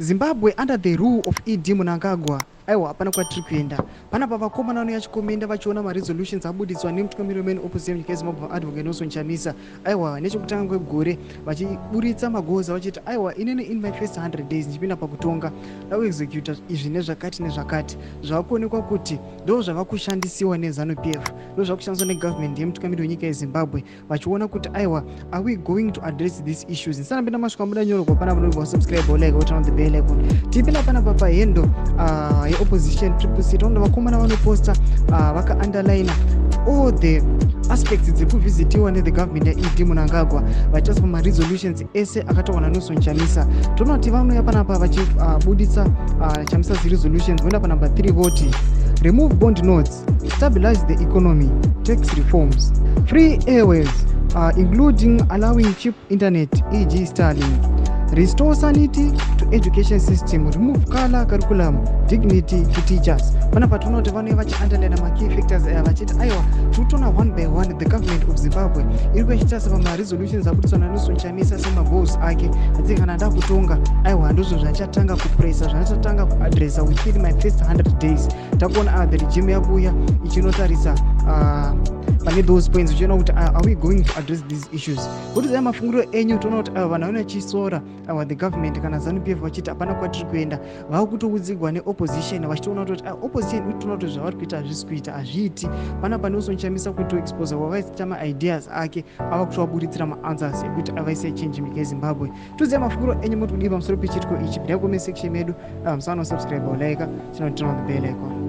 Zimbabwe under the rule of ED Mnangagwa, aiwa, hapana kwatiri kuenda panapa. Vakomana vanouya chikomenda vachiona maresolutions abuditswa nemutungamiri wemain opposition munyika yeZimbabwe, Advocate Nelson Chamisa. Aiwa, nechekutanga kwegore vachiburitsa magoals, vachiti, "Aiwa, inini in my first 100 days ndichipinda pakutonga, ndakuexecuta izvi nezvakati nezvakati." Zvavakuonekwa kuti ndo zvava kushandisiwa neZANU PF, ndo zvava kushandiswa negovernment yemutungamiri wenyika yeZimbabwe, vachiona kuti, aiwa, are we going to address these issues? Ndisanapinda masvika muda nyorwa panapa, nobva subscribe, like, turn on the bell icon. Tipinda panapa pahandle yeopposition Triple C, toona vakomana vanoposta vakaunderline all the aspects dzekuvhizitiwa nethe government yaED Mnangagwa, vachitarisa pamaresolutions ese akatorwa naNelson Chamisa. Toona kuti vanouya panapa vachibuditsa Chamisa's resolutions. Voenda panumber 3, voti remove bond notes, stabilize the economy, tax reforms, free airways, including allowing cheap internet, e.g. Starlink, restore sanity to education system, remove color curriculum, dignity to teachers. Panapa toona kuti vanouya vachiunderlina makey factors aya, vachiti, aiwa, tiri kutoona one by one the government of Zimbabwe iri kuchitarisa pamaresolutions abuditswa naNelson Chamisa semagoals ake, ati kana nda kutonga, aiwa, ndozvo zvandichatanga kupresa, zvandichatanga kuadressa within my first 100 days. Takuona the regime yakuuya ichinotarisa pane those points, uchiona kuti are we going to address these issues? Kutizai mafungiro enyu. Toona kuti vanhu vanoya chisora awa the government kana ZANU PF, vachiti hapana kwatiri kuenda. Vava kutoudzigwa neopposition, vachitoona kuti opposition iri kutoona kuti zvavari kuita hazvisi kuita, hazviiti. Panapa Nelson Chamisa kutoexposa wavaita maideas ake, ava kutovaburitsira maanswers ekuti avaise change munyika yeZimbabwe. Tuziva mafungiro enyu, muri kudii pamusoro pechitiko ichi? Bidai comment section medu. Musaona subscribe, like, chino turn on the bell icon.